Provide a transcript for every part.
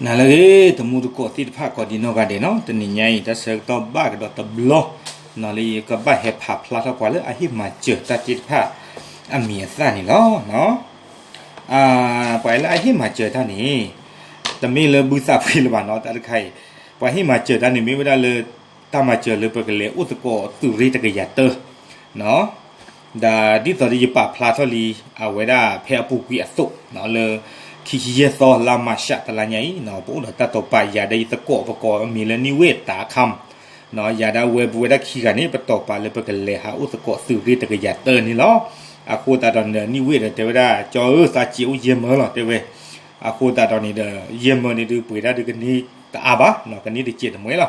နၤလၢအဂ့ၤ တံၤသကိးသ့ၣ်တဖၣ်ကိးဒံနီၢ်ဂၤဒဲးနီၤ, တနံၤညါအံၤ တၢ်ဆၢကတီၢ်ဘၣ်ကဒီးတဘျီ လၢယကဘၣ်ဟဲဖးဖျါထီၣ်ပှၤလၢအဟ့ၣ်မၤစၢၤတၢ်သ့ၣ်တဖၣ်အမံၤအသၣ်န့ၣ်လီၤ. ပှၤလၢအဟ့ၣ်မၤစၢၤတၢ်န့ၣ် တမ့ၢ်လၢဘုသးဖှံလၢၤဘၣ်နီၤ, တၢ်တခါအံၤ ပှၤဟ့ၣ်မၤစၢၤတၢ်န့ၣ် မ့ၢ်ဝဲဒၣ်လၢ တၢ်မၤစၢၤလၢပကလဲၤအိၣ်သကိးသုးရ့တကယၤတၢ ဒီးဒ်သိးဒီးယပာ်ဖျါထီၣ်လံ အဝဲဒၣ်ဖဲအပူၤကွံာ်အသိး လၢ ခံဆံယဲၢ်သီ လါမၤရှးတလါညါအံၤ ပအိၣ်ဒီးတၢ်တိာ်ပာ် ယၤဒီးယသကိးပကိးအမံၤလၢနံၣ်ဝ့ၣ်တၢ်ခၢမ် ယၤဒၣ်ဝဲပဝဲဒၣ်ခံဂၤန့ၣ် ပတိာ်ပာ်လၢပကလဲၤဟးအိၣ်သကိးသုးရ့တကယၤတၢန့ၣ်လီၤ. အဃိသတးဒီးန့ၣ် နံၣ်ဝ့ၣ်ဒီးတဲဝဲဒၣ် ကၠီဧၢ သးစဲးအိၣ်ယဲၢ်မၢလီၤ တဲဝဲ. အဃိသတးဒီးန့ၣ်ဒီး ယဲၢ်မၢန့ၣ်ဒုးပှ့ၤဒၣ်ဒုးကန့ၢ်တအါဘၣ် ကန့ၢ်တစဲးတမှဲလီၤ.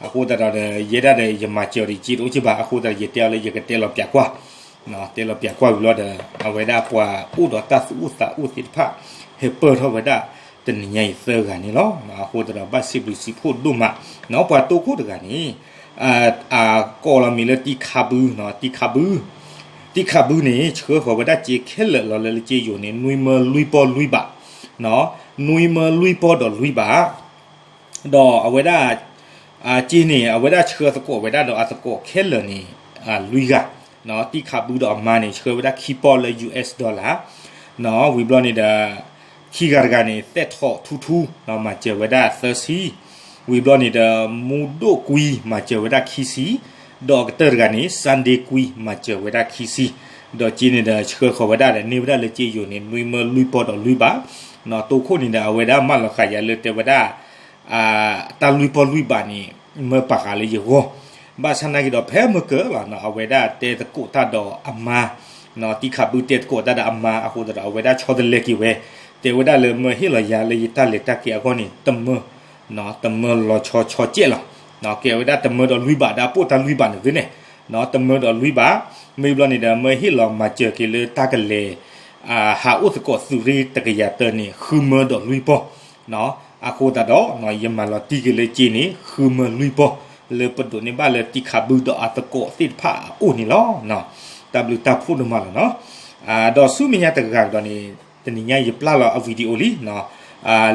အဃိသတးဒီး ယဲဒၣ်ဒီးယမၤစၢၤဒီးယစ့တအိၣ်က့ဘၣ် အဃိသတးဒီး ယတဲအီၤလၢယကတဲလီၤပၠးကွၢ် တဲလီၤပၠးကွၢ်ဝံၤလီၤဒီး အဝဲဒၣ်ပှၤအိၣ်ဒီးတၢ်သူၣ်အိၣ်သးအိၣ်သ့ၣ်တဖၣ် ဟဲပၢၢ်ထီၣ်ဝဲဒၣ်တနံၤညါအံၤသၢဂၤန့ၣ်လီၤ. အဃိသတးဒီးဘၣ်စံးဘျုးစံးဖှိၣ်ဒိၣ်မး ပှၤတိခိၣ်တဂၤန့ၣ် အကိးလီၤမံၤလၢတံခးဘု တံခးဘု တံခးဘုန့ၣ် ဆှၢဃီၤဝဲဒၣ်စ့ခဲလၢာ်လီၤလၢလၢကၠ့ယိၤန့ၣ် နွံမၢလွံၢ်ပီၢ်လွံၢ်ဘး နွံမၢလွံၢ်ပီၢ်ဒီးလွံၢ်ဘး ဒီးအဝဲဒၣ် ကၠ့န့ၣ် အဝဲဒၣ်ဆှၢသကိးဝဲဒၣ်ဒီးအသကိးခဲလၢာ်န့ၣ် လွံၢ်ဂၤ တံခးဘုဒီးအမါန့ၣ် ဆှၢဝဲဒၣ်ခံပီၢ်လၢ ယူၣ်အ့ၣ် dollar ဝံၤဘျီန့ၣ်ဒီး ခံဂၤတဂၤန့ၣ် သဲးထီၣ်ထူထူ မၤစၢၤဝဲဒၣ်သၢဆံ ဝံၤဘျီန့ၣ်ဒီး မူဒိၣ်ကွံ မၤစၢၤဝဲဒၣ်ခံဆံ ဒီးအကတၢၢ်တဂၤန့ၣ် Sunday ကွံ မၤစၢၤဝဲဒၣ်ခံဆံ ဒီးကၠ့န့ၣ်ဒီး ဆှၢဃီၤဝဲဒၣ်ဒီးန့ၢ်ဝဲဒၣ်လၢကၠ့ယိၤန့ၣ် နွံမၢလွံၢ်ပီၢ်ဒီးလွံၢ်ဘး တိခိၣ်န့ၣ်ဒီး အဝဲဒၣ်မၢလီၤဃာ်ယၤလၢတဲဝဲဒၣ် တၢ်လွံၢ်ပီၢ်လွံၢ်ဘးန့ၣ် မၢပာ်ဃာ်လၢယဂီၢ် ဘၣ်ဆၣ်နာ်က့ဒီးဖဲမုၢ်ကၢၤလီၤ အဝဲဒၣ်တဲသကိးတၢ်ဒီးအမါ တံခးဘုတဲသကိးတၢ်ဒီးအမါ အဃိသတးဒီး အဝဲဒၣ်ဆီတလဲက့ၤဝဲ တဲဝဲဒၣ်လၢမၢဟ့ၣ်လီၤယၤလၢယတၢ်လဲၤတၢ်က့ၤအဂီၢ်န့ၣ် တမၢ တမၢလီၤဆီဆီကဲးလီၤ. ကဲဝဲဒၣ်တမၢဒီးလွံၢ်ဘးဒီးအပိၢ်တၢ်လွံၢ်ဘးန့ၣ်သ့န့ၣ် တမၢဒီးလွံၢ်ဘး မ့ၢ်ဘျီန့ၣ်ဒီး မၢဟ့ၣ်လီၤမၤစၢၤက့ၤလၢတၢ်ကလဲၤ ဟးအိၣ်သကိးသုးရ့တကယၤတၢန့ၣ် ဃုမၢဒီးလွံၢ်ပီၢ် အဃိသတးဒီး ယမၤလီၤတံၢ်က့ၤလၢကၠ့န့ၣ် ဃုမၢလွံၢ်ပီၢ် လၢပဒိးန့ၢ်ဘၣ်လၢတံခးဘုဒီးအသကိးသ့ၣ်တဖၣ်အအိၣ်န့ၣ်လီၤ. တၢ်ဘျုးတၢ်ဖှိၣ်ဒိၣ်မးလီၤနီၤ. ဒီးဆူမဲာ်ညါတဂၤကဒီးန့ၣ် တနံၤညါယပျၢ်လီၤအ video လံ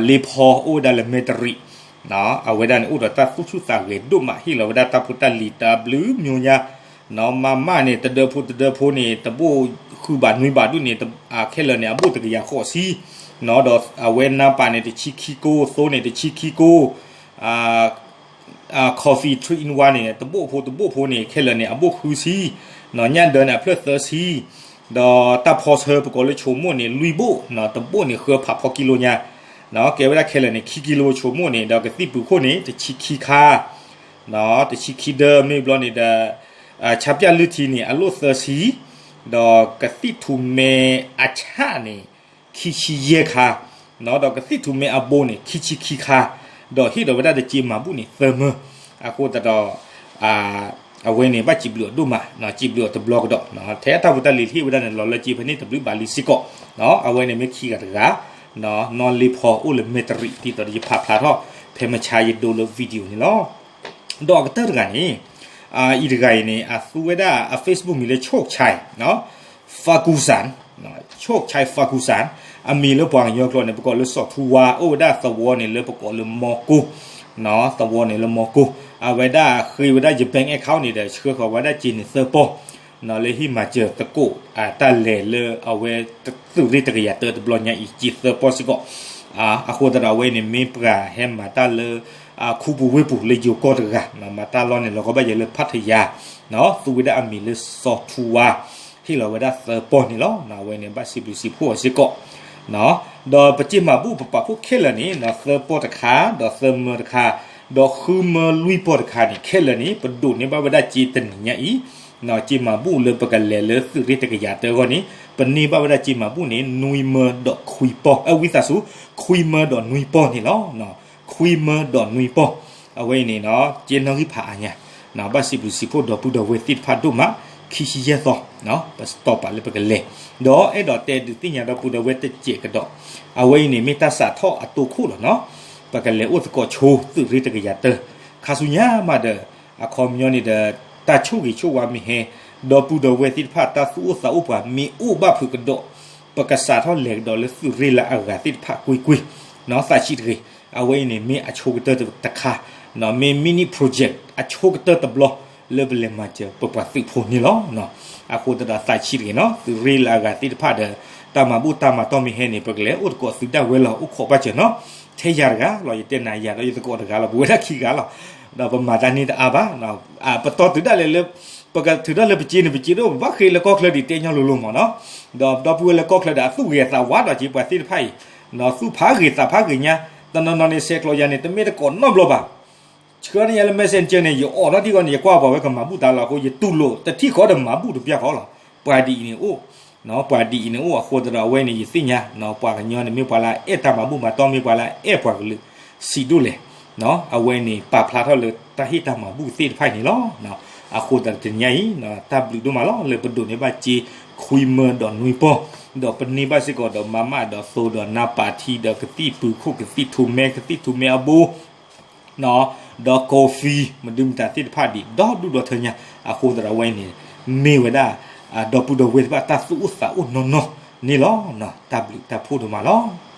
လ့ဖီအိၣ်ဝဲဒၣ်လၢမဲၢ်တရံး အဝဲဒၣ်န့ၣ် အိၣ်ဒီးတၢ်သူၣ်ဆူၣ်သးဂဲၤဒိၣ်မး ဟ့ၣ်လီၤဝဲဒၣ်တၢ်ဖိတၢ်လံၤတၢ်ဘျုးမိညါ မးမးန့ၣ် တဒၢဖိတဒၢဖိန့ၣ် တဘိၣ်ဃုဘးနွံဘးဒူၣ်န့ၣ် ခဲလၢာ်န့ၣ် အဘိၣ်တကယၤဃိးဆံ ဒီးအဝဲနါပာ်န့ၣ် တဆံခံကိ သိန့ၣ် တဆံခံကိ coffee three in one န့ၣ် တဘိၣ်ဖိတဘိၣ်ဖိန့ၣ် ခဲလၢာ်န့ၣ် အဘိၣ်ဃုဆံ ညၣ်ဒၢန့ၣ် အဖျၢၣ်သၢဆံ ဒီးတၢ်ဖီဆၢပကိးလၢဆိမိၣ်န့ၣ် လွံၢ်ဘိၣ် တဘိၣ်န့ၣ် ဃၢဖးဖီကံလိညါ ကဲဝဲဒၣ်ခဲလၢာ်န့ၣ် ခံကံလိဆိမိၣ်န့ၣ် ဒီးကသံၣ်ပူၤခိၣ်န့ၣ် တဆံခံခါ တဆံခံဒၢ မ့ၢ်ဘျီန့ၣ်ဒီး ဆါပၠၣ်လုၢ်ထံန့ၣ် အလိၣ်သၢဆံ ဒီးကသံၣ်ထူၣ်မဲအဆၣ်န့ၣ် ခံဆံယဲၢ်ခါ ဒီးကသံၣ်ထူၣ်မဲအဘိန့ၣ် ခံဆံခံခါ ဒီးဟ့ၣ်ဒီးဝဲဒၣ်တၢ်စ့မၤဘူၣ်န့ၣ် သၢမၢ အဃိသတးဒီး အဝဲန့ၣ် ဘၣ်စံးဘျုးအီၤဒိၣ်မး စံးဘျုးအီၤတဘျီကဒီး ထဲအတၢ်ဖိတၢ်လံၤဟ့ၣ်ဝဲဒၣ်န့ၣ် လီၤလၢကၠ့ဖဲန့ၣ် တဘျုးဘၣ်လံစ့ၢ်ကီး အဝဲန့ၣ်မ့ၢ်ခံဂၤတဂၤ နီၢ်လ့ဖီအိၣ်လၢမဲၢ်တရံး ဒ်သိးဒီးယဖးဖျါထီၣ် ဖဲမဆါယဒိလၢ video န့ၣ်လီၤ. ဒီးအကတၢၢ်တဂၤန့ၣ် အံၤတဂၤအံၤန့ၣ် အသူဝဲဒၣ်အ Facebook မံၤလၢ ဆိၣ်ခၠဲ Ferguson ဆိၣ်ခၠဲ Ferguson အမံၤလၢပှၤကညီကျိာ်န့ၣ် ပကိးလၢစီၤထူဝါ အိၣ်ဝဲဒၣ်သဝီန့ၣ်လၢပကိးလၢမီကိ သဝီန့ၣ်လၢမီကိ အဝဲဒၣ်ဃ့ဝဲဒၣ်ယ bank account န့ၣ်ဒီး ဆှၢဃီၤဝဲဒၣ်စ့န့ၣ်သၢပီၢ် လၢဟ့ၣ်မၤစၢၤသကိး တၢ်လဲၤလၢအဝဲသုးရ့တကယၤတၢတဘျီညါအံၤ စ့သၢပီၢ်စ့ၢ်ကီး အဃိသတးဒီးအဝဲန့ၣ် မ့ၢ်ပှၤဟဲမၤတၢ်လၢ ခူပူၤဝ့ၢ်ပူၤလၢယိၤကီၢ်တဂၤ မၤတၢ်လီၢ်န့ၣ် လီၤကီဘၣ်ယဲလၢဖးထယၤ သူဝဲဒၣ်အမံၤလၢစီၤထူဝါ ဟ့ၣ်လီၤဝဲဒၣ်သၢပီၢ်န့ၣ်လီၤ. အဝဲန့ၣ် ဘၣ်စံးဘျုးစံးဖှိၣ်အီၤစ့ၢ်ကီး ဒီးပစ့မၤဘူၣ်ပပာ်ဖှိၣ်ခဲလၢာ်န့ၣ် သၢပီၢ်တခါ ဒီးသၢမၢတခါ ဒီးဃုမၢလွံၢ်ပီၢ်တခါန့ၣ် ခဲလၢာ်န့ၣ် ပဒိးန့ၢ်ဘၣ်ဝဲဒၣ်စ့တနံၤညါအံၤ စ့မၤဘူၣ်လၢပကလဲၤလၢသုးရ့တကယၤတၢအဂီၢ်န့ၣ် ပန့ၢ်ဘၣ်ဝဲဒၣ်စ့မၤဘူၣ်န့ၣ် နွံမၢဒီးခွံပီၢ် အဝံသးစူၤ ခွံမၢဒီးနွံပီၢ်န့ၣ်လီၤ. ခွံမၢဒီးနွံပီၢ် အဝဲအံၤန့ၣ် စ့နီၣ်ဂံၢ်ဖးအါညါ ဘၣ်စံးဘျုးစံးဖှိၣ်ဒီပုၢ်ဒီဝဲၢ်သ့ၣ်တဖၣ်ဒိၣ်မး ခံဆံယဲၢ်သီ ပတိာ်ပာ်လၢပကလဲၤ ဒီးအဲၣ်ဒိးတဲဒုးသ့ၣ်ညါဒီပုၢ်ဒီဝဲၢ်တစဲးကဒီး အဝဲအံၤန့ၣ် မ့ၢ်တၢ်စးထီၣ်အတိခိၣ်လီၤနီၤ ပကလဲၤအိၣ်သကိးဆိသုးရ့တကယၤတၢ ခါဆူညါမးဒီး အခီပညီန့ၣ်ဒီး တၢ်ဆိၣ်ဂ့ၤဆိၣ်ဝါမ့ၢ်ဟဲ ဒီပုၢ်ဒီဝဲၢ်သ့ၣ်တဖၣ်တၢ်သူၣ်အိၣ်သးအိၣ်ပှၤမ့ၢ်အိၣ်ဘၣ်ဖုးကဒီး ပကစးထီၣ်လဲၤကဒီးလၢသုးရ့လၢအဂၤသ့ၣ်တဖၣ်ကွ့ၢ်ကွ့ၢ် သးဆံးတဂ့ၤ အဝဲအံၤန့ၣ် မ့ၢ်အဆိကတၢၢ်တခါ, မ့ၢ် mini project အဆိကတၢၢ်တဘျီ လၢပလဲၤမၤစၢၤပပှၤသုးဖိန့ၣ်လီၤ. အဃိသတးဒီးသးဆံးတဂ့ၤနီၤ, သုးရ့လၢအဂၤသ့ၣ်တဖၣ်ဒီး တၢ်မၤဘူၣ်တၢ်မၤတီၢ်မ့ၢ်ဟဲန့ၣ် ပကလဲၤအိၣ်သကိးသုးဒၣ်ဝဲလီၤ, အိၣ်ခိးဘၣ်စၢၤနီၤ, ထဲယၤတဂၤလီၤ, ယတဲနၤယၤဒီးယသကိးတဂၤလီၤ, ပဝဲဒၣ်ခံဂၤလီၤ. ဒီးပမၤတၢ်န့ၣ်တအါဘၣ်, ပတီၢ်တုၤဒၣ်လဲာ်လၢ ပကထုးထီၣ်လၢပစ့န့ၣ် ပစ့ဒိၣ် ပဘၣ်ဃ့လၢကီၢ်ချၢဒ်တဲညီလိၤလိၤမးနီၤ. ဒီးဒီပုၢ်ဝဲၢ်လၢကီၢ်ချၢဒီးအသူၣ်ဂ့ၤအသးဝါဒီးက့ၤပှၤသ့ၣ်တဖၣ်အံၤ, သူၣ်ဖးဂ့ၤသးဖးဂ့ၤညါ, တနီၤနီၤန့ၣ် ဆဲးကျိးယၤန့ၣ် တမ့ၢ်တကိးနီတဘျီဘၣ်. ဆှၢန့ၢ်ယၤလၢ messenger န့ၣ် ယအိးထီၣ်ထံၣ်ဃီန့ၣ် ယကွၢ်ပှၤဝဲကမၤဘူၣ်တၢ်လီၤအဃိ ယတူၢ်လိာ်တထံၣ်ဃီဒီးမၤဘူၣ်တပျၢ်ဃီလီၤ. ပှၤဒ်အံၤန့ၣ်အိၣ်, ပှၤဒ်အံၤန့ၣ်အိၣ်အဃိသတးဒီး အဝဲန့ၣ်ယသ့ၣ်ညါ ပှၤကညီန့ၣ်မ့ၢ်ပှၤလၢအအဲၣ်တၢ်မၤဘူၣ်မၤတီၢ် မ့ၢ်ပှၤလၢအအဲၣ်ပှၤကလုာ် ဆံးဒိၣ်လဲၣ်. အဝဲန့ၣ်ပာ်ဖျါထီၣ်လၢတၢ်ဟ့ၣ်တၢ်မၤဘူၣ်သ့ၣ်တဖၣ်အံၤန့ၣ်လီၤ. အဃိသတးတနံၤအံၤ တၢ်ဘျုးဒိၣ်မးလီၤ လၢပဒိးန့ၢ်ဘၣ်စ့ခွံမၢဒီးနွံပီၢ်, ဒီးပန့ၢ်ဘၣ်စ့ၢ်ကီးဒီးမါမးဒီးသိဒီးနါပာ်ထံဒီးကသံၣ်ပူၤခိၣ် ကသံၣ်ထူမဲ ကသံၣ်ထူမဲအဘိ ဒီး coffee မဒုမတၤသ့ၣ်တဖၣ်ဒ်ဒီဒူၣ်ဒီထၢညါ, အဃိသတးဒီးအဝဲန့ၣ် မ့ၢ်ဝဲဒၣ် ဒီပုၢ်ဒီဝဲၢ်သ့ၣ်တဖၣ်တၢ်သူၣ်အိၣ်သးအိၣ်နီၢ်နီၢ်န့ၣ်လီၤ. တၢ်ဘျုးတၢ်ဖှိၣ်ဒိၣ်မးလီၤ.